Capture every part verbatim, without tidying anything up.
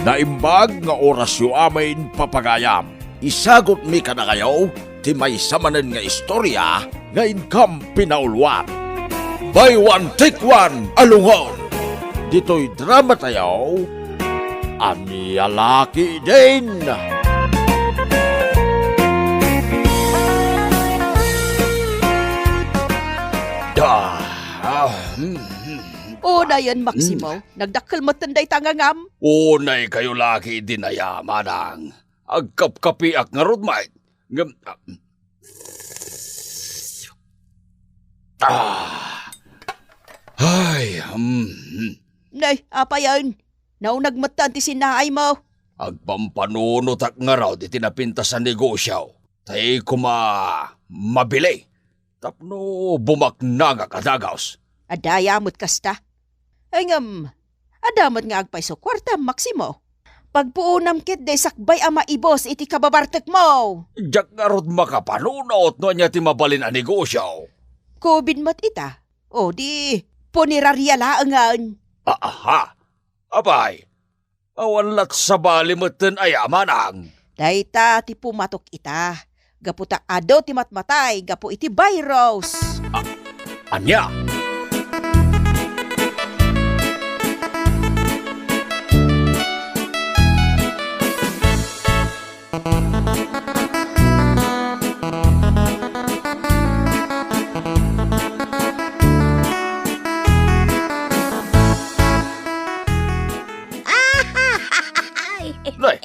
Naimbag nga orasyo amin, papagayam. Isagutmi kadakayo ti maysa manen nga istoria nga inkam pinauluan. Buy one, take one, alungaw! Ditoy dramatayo, Ania La Ketdin? Da, ah, hmm, hmm. Unayen, Maximo, hmm, nagdakkel metten dayta nga ngam. Unay kayo laki dinaya, manang. Agkapkapiak ngarud, Mike. Ngem, ah, ah. Ay, hmm, hmm. Nay, apayen? Naunag metten ti sinnaaymo. Agpampanunotak ngarud iti napintas a negosyo. Tay koma mabili. Tapno bumaknangak a dagus. Adda aya met kasta. Ay ngem, adda met nga agpayso kuartam, Maximo. Pagpuonam ketdi sakbay a maibus iti kababartekmo. Diak ngarud makapanunot no ania ti mabalin a negosyo. Covid met ita. O di, puneraria laengen. Aha. Apay, awan lat sabali metten aya, manang? Dayta ti pumatok ita, gapu ta adu ti matmatay gapu iti virus. A-, ania? Nay,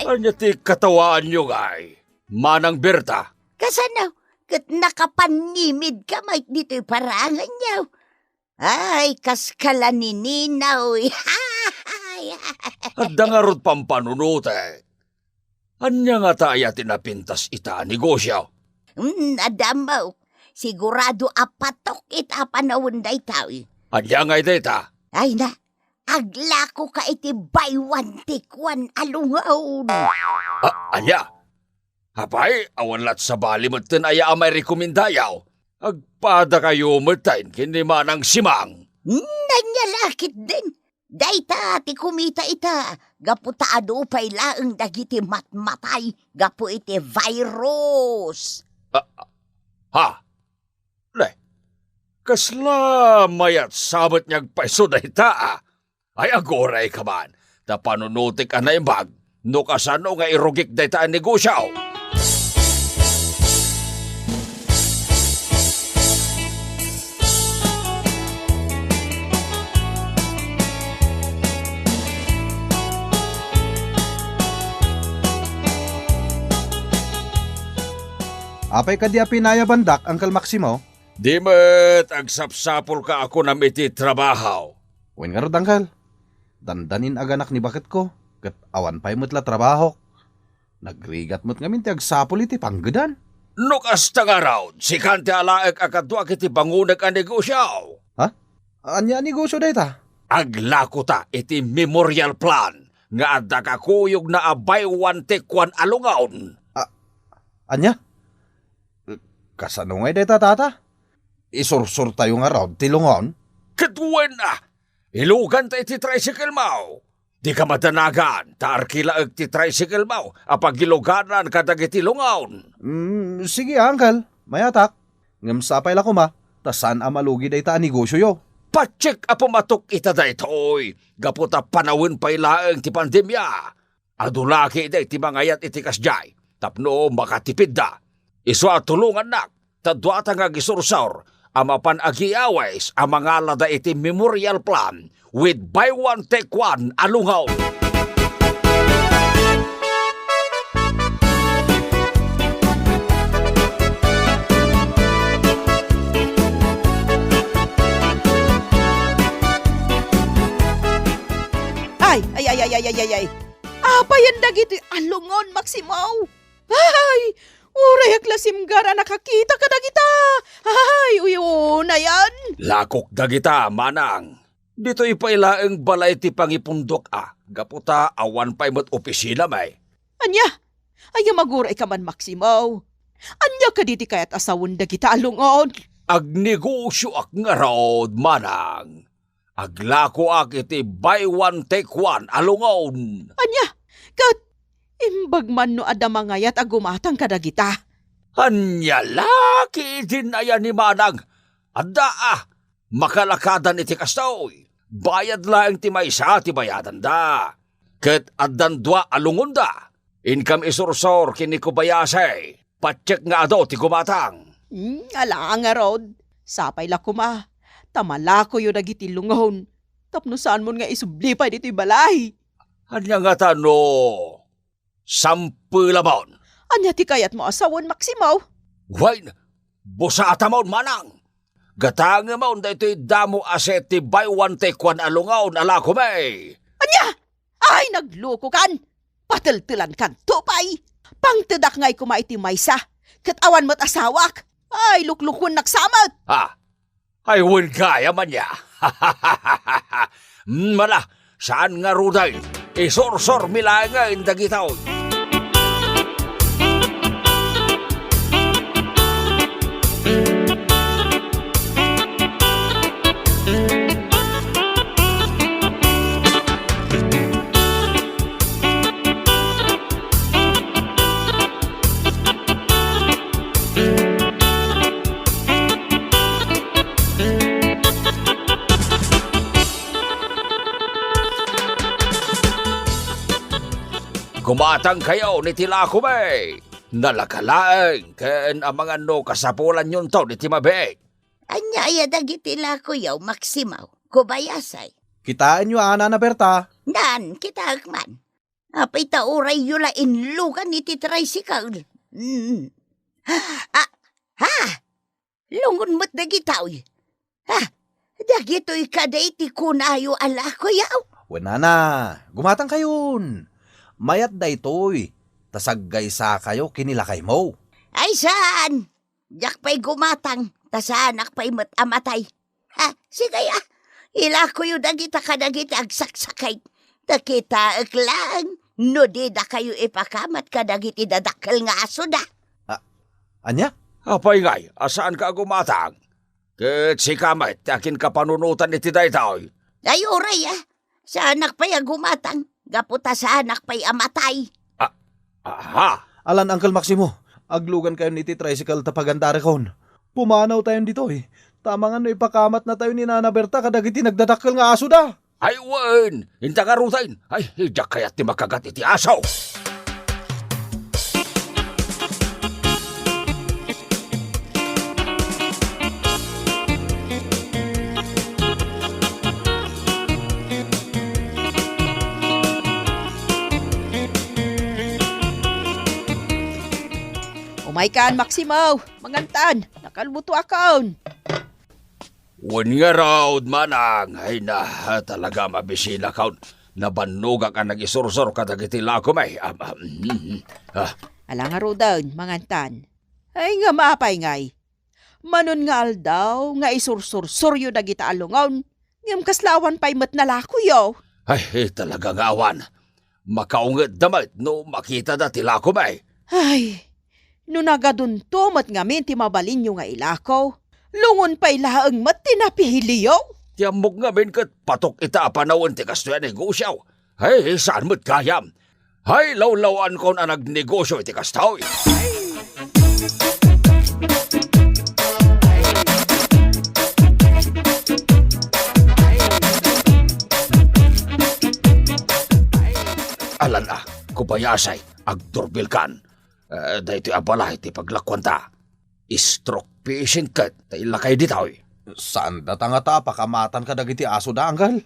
ania ti katawaanyo, ngay? Manang Berta? Kasano? Ket nakapannimidka met ditoy paranganyo. Ay, kas kalanininaw. Adda ngarud pampanunotek. Ania ngata aya ti napintas ita a negosyo? Hmm, adda met. Sigurado a patok ita a panawen dayta. Ania ngay dayta? Ay na, aglakoka iti buy one take one a lungaw. A-, ania? Apay, awan lat sabali metten aya a mairekomendayo. Agpadakayo metten ken ni Manang Simang. Ania la ketdin? Dayta ti kumita ita, gapu ta adu pay laeng dagiti matmatay gapu iti virus. Ah, ha? Ne, kasla mayat sa met nga agpayso dayta, a? Ay, agurayka man, ta panunotek a naimbag no kasano nga irugik dayta a negosyo. Apay kadi a pinayabandak, Uncle Maximo? Di met agsapsapulka a kunam iti trabaho. Wen ngarud, Uncle. Dandanin aganak ni baketko, ket awan pay met la trabahok. Nagrigat met ngamin ti agsapul iti panggedan. No kasta ngarud, sikan ti alaek a kaduak iti bangonek a negosyo. Ha? Ania a negosyo dayta? Aglakota iti memorial plan nga adda kakuyogna a buy one take one a lungaw. A-, ania? Kasano ngay dayta, Tata? Isursurtayo ngarud ti lungon? Ket wen a, iluganta iti tricycle mo. Dika madanagan, ta arkilaek ti tricycle mo a pagiluganan kadagiti lungon. Mm, sige, Uncle. Mayatak. Ngem sapay la koma, ta saan a malugi dayta a negosioyo. Patsekko a pumatok ita daytoy, gapu ta panawen pay laeng ti pandemia. Adu la ketdi ti mangayat iti kasdiay tapno makatipidda. Isu a tulongannak, ta duata nga agisursor a mapan agiawis a mangalada iti memorial plan with buy one take one a lungaw. Ay, ay, ay, ay, ay, ay, ay, ay. Apayen dagiti a lungon, Maximo? Ay, uray aglasimgar a nakakita kadagita. Ay, uy, unayan. Lakok dagita, manang. Ditoy pay laeng balay ti pangipundok a, gapu ta awan pay met opisina, may. Ania? Aya, agurayka man, Maximo. Ania kadi ti kayat a sawen dagita a lungon? Agnegosioak ngarud, manang. Aglakoak iti buy one take one a lungon. Ania? Ket imbag man no adda mangayat a gumatang kadagita? Ania la ketdin aya ni Manang? Adda a, makalakadan iti kastoy. Bayad laeng ti maysa ti bayadanda. Ket addan dua a lungonda. Inkam isursor ken ni Kobayashi. Patiek nga adu ti gumatang. Hmm, ala ngarud. Sapay la koma, ta malakoyo dagiti lungon tapno saanmon nga isubli pay ditoy balay. Ania ngata no sampelamon? Ania ti kayatmo a sawen, Maximo? Wen, busatamon, Manang. Gatangemon daytoy damo a set ti buy one take one a lungon a lakomi. Ania? Ay, naglukokan! Pateltelankanto pay! Pangtedak ngay koma iti maysa, ket awan met asawak! Ay, luklukuennak sa met! Ah, ay, wen gayam ania? Mala, saan ngaruden, isursormi laengen dagitoy. Gumatangkayon iti lakomi. Nalaka laeng ken amangan no kasapulanyonton iti mabiit. Ania aya dagiti lakoyo, Maximo, Kobayashi? Kitaenyo a, Nana Berta? Nan, kitaek man. Apay ta urayyo la inlugan iti tricycle? Mm. Ah, ha? Lungon met dagitoy. Ha? Dagitoy kadi ti kunayo a lakoyo? Wen, Nana, gumatangkayon. Mayat daytoy, ta saggaysakayo ken ni lakaymo. Ay, saan? Diak pay gumatang, ta saanak pay met a matay. Ha, sige, ah. Ilakoyo dagita kadagiti agsaksakit. Ta kitaek laeng no didakayo ipakamat kadagiti dadakkel nga asoda. Ah, ania? Apay ngay a saanka a gumatang? Ket sika met ti akinkapanunotan iti daytoy. Ay, uray, ah. Saanak pay a gumatang, gapu ta saanak pay a matay. Ah, aha. Alan, Uncle Maximo, aglugankayon iti tricycle ta pagandarekon. Pumanawtayon ditoy, ta amangan no ipakamatnatayo ni Nana Berta kadagiti nagdadakkel nga asoda. Ay, wen, inta ngaruden. Ay, diak kayat ti makagat iti aso. Umaykan, Maximo, mangantan, nakalbutuakon. Wen ngarud, Manang, ay na, talaga mabisinakon. Nabannogak a nagisursor kadagiti lakomi. Am, am, mm, ah. Ala ngaruden, mangantan. Ay, ngem apay ngay? Manon nga aldaw nga isursursoryo dagita a lungon, ngem kasla awan pay met nalakoyo. Ay, talaga nga awan. Makaungedda met no makitada ti lakomi. Ay, no nagadunto met ngamin ti mabalinyo nga ilako, lungon pay laeng met ti napiliyo. Ti ammok ngamin ket patok ita a panawen ti kastoy a negosio. Ay, saan met gayam. Ay, lawlawankon a nagnegosio iti kastoy. Alan a, Kobayashi, agdurbelkan. Eh, daytoy a balay ti paglakuanta. Stroke patient ket ta illakay ditoy. Saan data ngata a pakamatan kadagiti asoda, Uncle?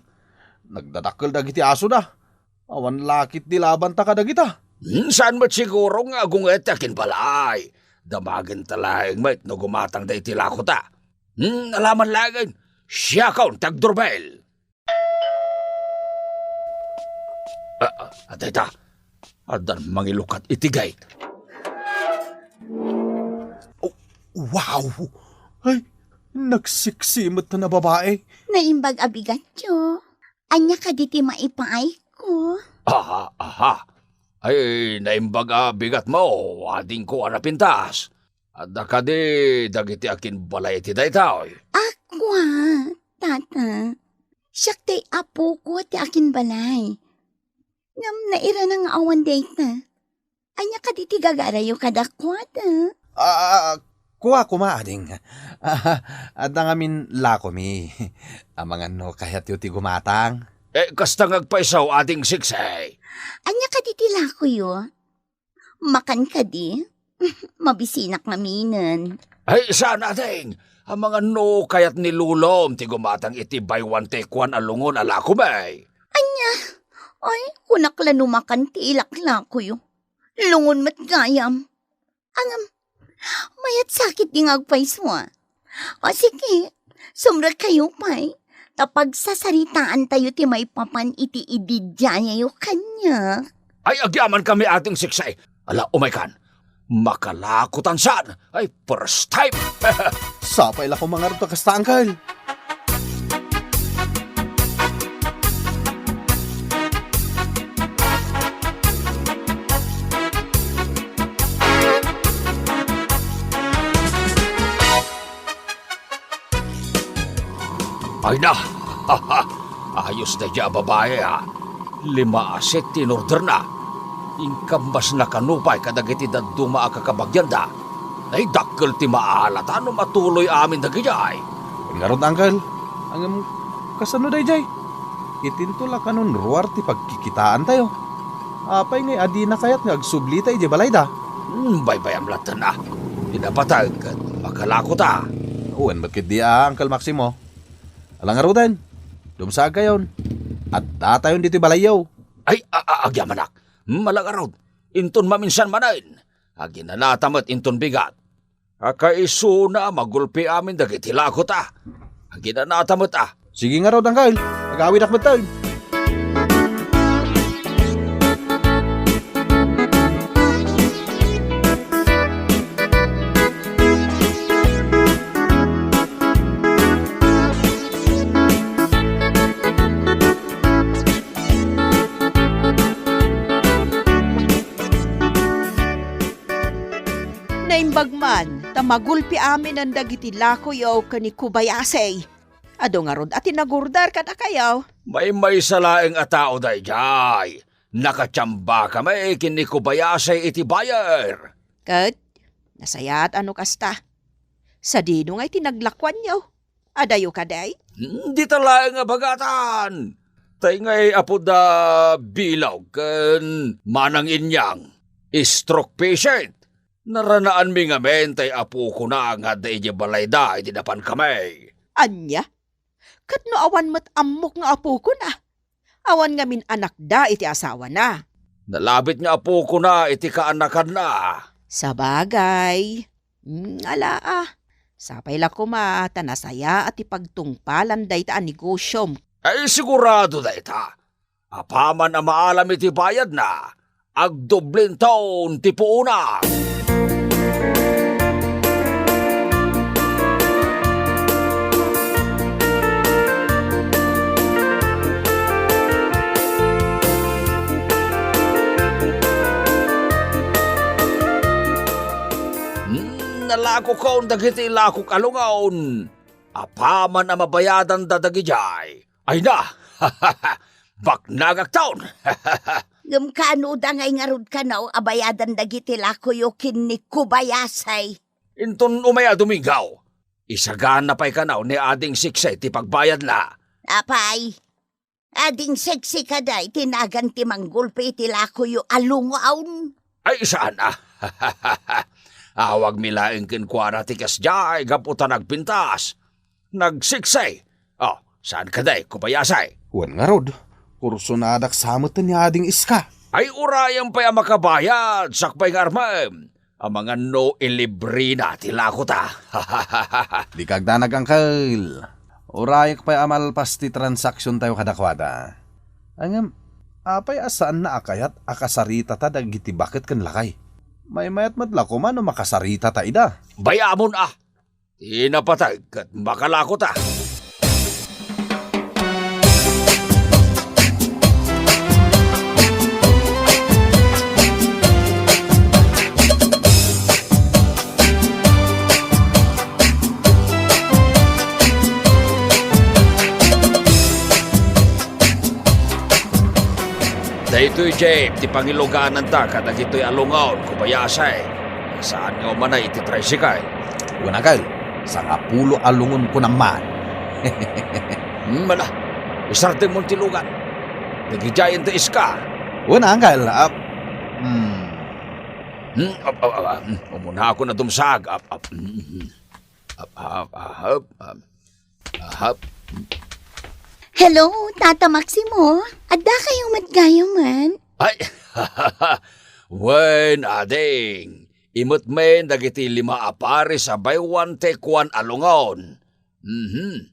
Nagdadakkel dagiti asoda. Awan la ketdi labanta kadagita. Hmm, saan met siguro nga agunget ti akinbalay? Damagenta laeng met no gumatangda iti lakota. Hmm, alaman laengen. Siakon ti agdurbel. Ah, ah, dayta. Addan mangilukat iti gate. Oh, wow! Ay, nagseksi met a babae. Naimbag a bigatyo. Ania kadi ti maipaayko? Aha, aha. Ay, naimbag a bigatmo, adingko a napintas. Adda kadi dagiti akinbalay iti daytoy? Akua, tata. Siak ti apoko ti akinbalay. Ngem nairana nga awan dayta. Ania kadi ti gagarayo kadakuada? Ah, ah, ah, kua koma, ading. Ah, adda ngamin lakomi. Amangan no kayatyo ti gumatang. Eh, kasta nga agpayso, ading Siksay. Ania kadi ti lakoyo? Makan kadi? Mabisinak ngaminen. Ay, saan, ading? Amangan no kayat ni Lulom ti gumatang iti buy one take one a lungon a lakomi. Ania? Ay, kunak la no makan ti ilaklakoyo. Lungon met gayam. Ngem, mayat sakit di nga agpayso, a. O sige, sumrekkayo pay, ta pagsasaritaantayo ti maipapan iti ididiayo kaniak. Ay, agyamankami, ading Siksay. Ala, umaykan. Makalakotan saan. Ay, first time. Sapay la koma ngarud ta kasta, uncle. Ay na! Ayos daydiay a babai, a. Lima a set ti inorderna. Inkambasna kano pay kadagiti dadduma a kakabagianda. Ay, dakkel ti maalata no matuloy amin dagidiay. Ngarud, uncle, ngem kasano daydiay? Itinto la kanon ruar ti pagkikitaantayo. Apay ngay a dina kayat nga agsublita idiay balayda? Hmm, baybayam latta. Ti napateg ket makalakota. Wen met ketdi a, Uncle Maximo. Ala ngaruden, dumsaagkayon. Addatayon ditoy balayyo. Ay, a, a, agyamanak. Hmm, ala ngarud. Inton maminsan manen. Aginanata met inton bigat. Akaisuna a magulpi amin dagiti lakota. Aginanata met a. Sige ngarud, uncle. Agawidak metten. Naimbag man ta magulpi aminen dagiti lakoyo ken ni Kobayashi. Adu ngarud a ti nagorder kadakayo. Maymaysa laeng a tao daydiay. Nakatiambakami ken ni Kobayashi iti buyer. Ket nasayaat a no kasta. Sadino ngay ti naglakuanyo? Adayo kadi? Hmm, dita laeng a bagatan. Tay ngay apo da Bilog ken Manang Inyang, stroke patient. Naranaanmi ngamin tay apokona nga adda idiay balayda idi napankami. Ania? Ket no awan met ammok nga apokona? Awan ngamin anakda iti asawana. Nalabit nga apokona iti kaanakanna. Sabagay. Mm, ala a. Sapay la koma ta nasayaat ti pagtungpalan dayta a negosyom. Ay, sigurado dayta. Apaman a maalam iti bayadna, agdoblinton ti puona. Hmm, nalakokon dagiti lakok a lungon. Apaman a mabayadanda dagidiay. Ay na! Baknagakton! Ngem kaano da ngay ngarud kano a bayadan dagiti lakoyo ken ni Kobayashi? Inton umay a Domingo, isagana pay kano ni Ading Siksay ti pagbayadna. Apay, Ading Siksay kadi ti nagan ti manggulpi iti lakoyo a lungon? Ay, saan a. Awagmi laeng kenkuana ti kasdiay gapu ta nagpintas. Nagsiksay. Oh, saan kadi, Kobayashi? Wen ngarud, kursonadak sa met ni Ading Iska. Ay, urayem pay a makabayad, sakbay nga armem. Amangan no ilibrena ti lakota. Dika agdanag, uncle. Urayek pay a malpas ti transaksiontayo kadakuada. Ngem, apay a saanna a kayat a kasaritata dagiti baket ken lakay? Maymayat met la koma no makasaritata ida. Bayamon a! Ti napateg ket makalakota. Daytoy, Jeff, ti pangilugananta kadagitoy a lungon, Kobayashi. Saan nga umanay iti tricycle? Wen, uncle, sangapulo a lungonko man. Hmm, ala, isardengmon ti lugan. Dagidiayen ti iska. Wen, uncle, ah, hmm. Hmm, ap-, ap-, ap-, hmm, umunakon a dumsag. Ap-, ap-, hmm, hmm. Ap-, ap-, ahap, ap-, ahap. Hello, Tata Maximo. Adda kayo met gayamen? Ay, wen, ading. Imet men dagiti lima a pares a buy one take one a lungon. Mhm.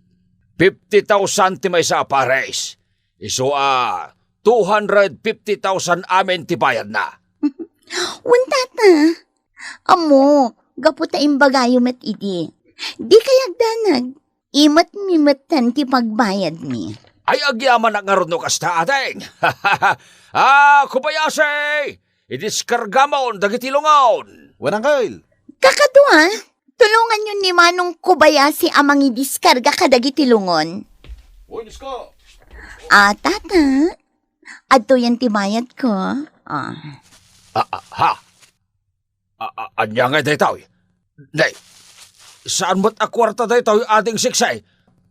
Fifty thousand ti maysa a pares. Isu a two hundred fifty thousand amin ti bayadna. Wen, Tata. Ammo, gapu ta imbagayo met idi. Dikay agdanag. Imet mi metten ti pagbayadmi. Ay, agyamanak ngarud no kasta, ading. Ah, Kobayashi! Idiskargamon dagiti lungon. Wen, uncle. Kakadua, tulonganyo ni Manong Kobayashi a mangidiskarga kadagiti lungon. Wen, iska. Ah, Tata, adtoyen ti bayadko. Ah. Ah, ah, ha? A-, a-, ania ngay daytoy? Nay, saan met a kuarta daytoy, ading Sikse?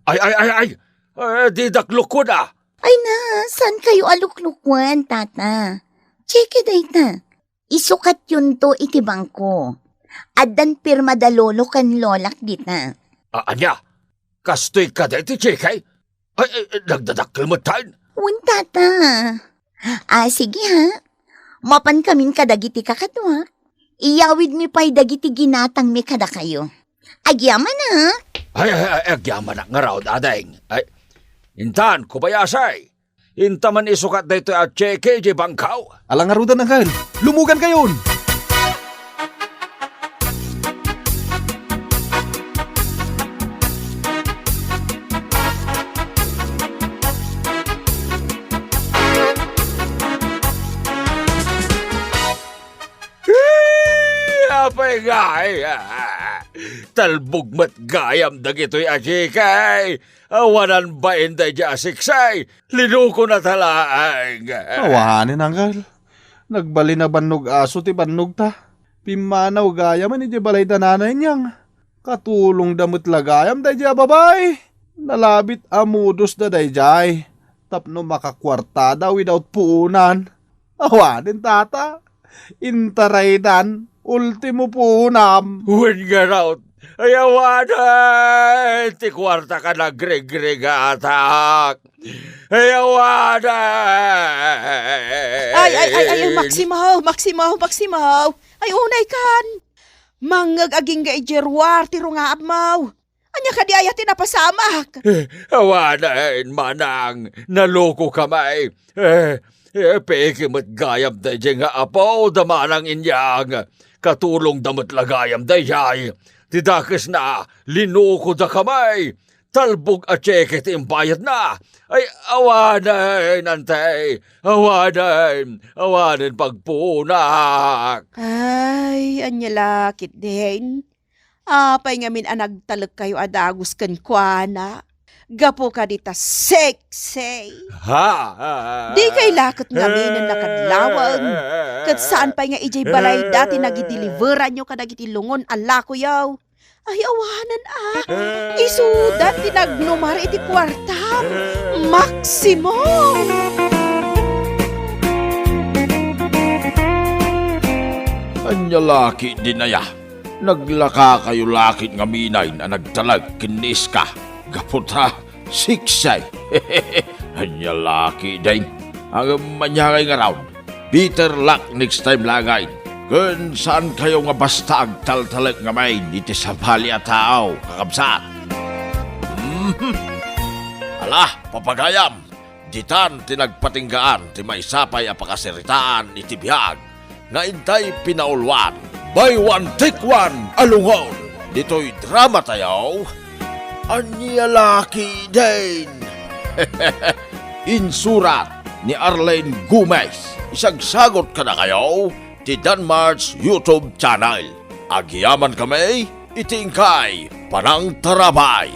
Ay, ay, ay, ay! Eh, didak lukod, ah! Ay na, saan kayo a luklukwan, Tata? Tseke dayta. Isukatyonto iti bangko. Addan pirma da lolo ken lolak dita. A-, ania? Kastoy kadi ti tseke? Ay, ay, ay, nagdadakkel metten. Wen, Tata. Ah, sige, ha? Mapan kamin kadagiti kakaduak. Iyawidmi pay dagiti ginatangmi kadakayo. Agyaman, ha? Ay, ay, ay, agyamanak ngarud, ading. Ay, intan, Kobayashi. Inta man isukat daytoy a tseke idiay bangko. Ala ngaruden, uncle. Lumugankayon! Eh, apay ngay, ah, talbog met gayam dagitoy a tseke. Awanan bain daydiay a Sikse. Linukona ta laeng. Awanen, uncle. Nagbalin a bannog aso ti bannogta. Pimmanaw gayamen idiay balay da Nanay Niang. Katulongda met la gayam daydiay a babai. Nalabit a modusda daydiay tapno makakuartada without puonan. Awanen, Tata. Intaraydan, ultimo puonam. Wen ngarud, ay awanen ti kuartak a nagregregatak. Ay awanen. Ay, ay, ay, ay, Maximo, Maximo, Maximo. Ay, unaykan. Mangngeg agingga idiay ruar ti rungaabmo. Ania kadi aya ti napasamak? Eh, awanen, manang, nalukokami. Eh, eh, peke met gayam daydiay nga apo da manang Inyang. Katulongda met la gayam daydiay. Ti dakesna, linukodakami. Talbog a tseke ti imbayadna. Ay, awanen, ante. Awanen, awanen pagpuonak. Ay, ania la ketdin? Apay ngamin a nagtalekkayo a dagus kenkuana? Gapu kadi ta sexy. Ha? Dikay la ket ngaminen nakadlawen. Ket saan pay nga idiay balayda ti nagideliveranyo kadagiti lungon a lakoyo. Ay, awanen a. Isudan ti nagnumar iti kuartam. Maximo! Ania la ketdin aya? Naglakakayo la ket ngamin a nagtalek ken ni Iska gapu ta sexy. Ania la ketdin? Ngem ania ngay ngarud? Better luck next time laeng. Ken saankayo nga basta agtaltalek ngamin iti sabali a tao, kakabsat. Mhm. Ala, papagayam, ditan ti nagpatinggaan ti maysa pay a pakasaritaan iti biag nga intay pinauluan. Buy one, take one a lungon ditoy dramatayo. Ania la ketdin? Insurat ni Arlene Gomez. Isagsagot kadakayo ti Danmar's YouTube channel. Agyamankami iti inkay panangtarabay.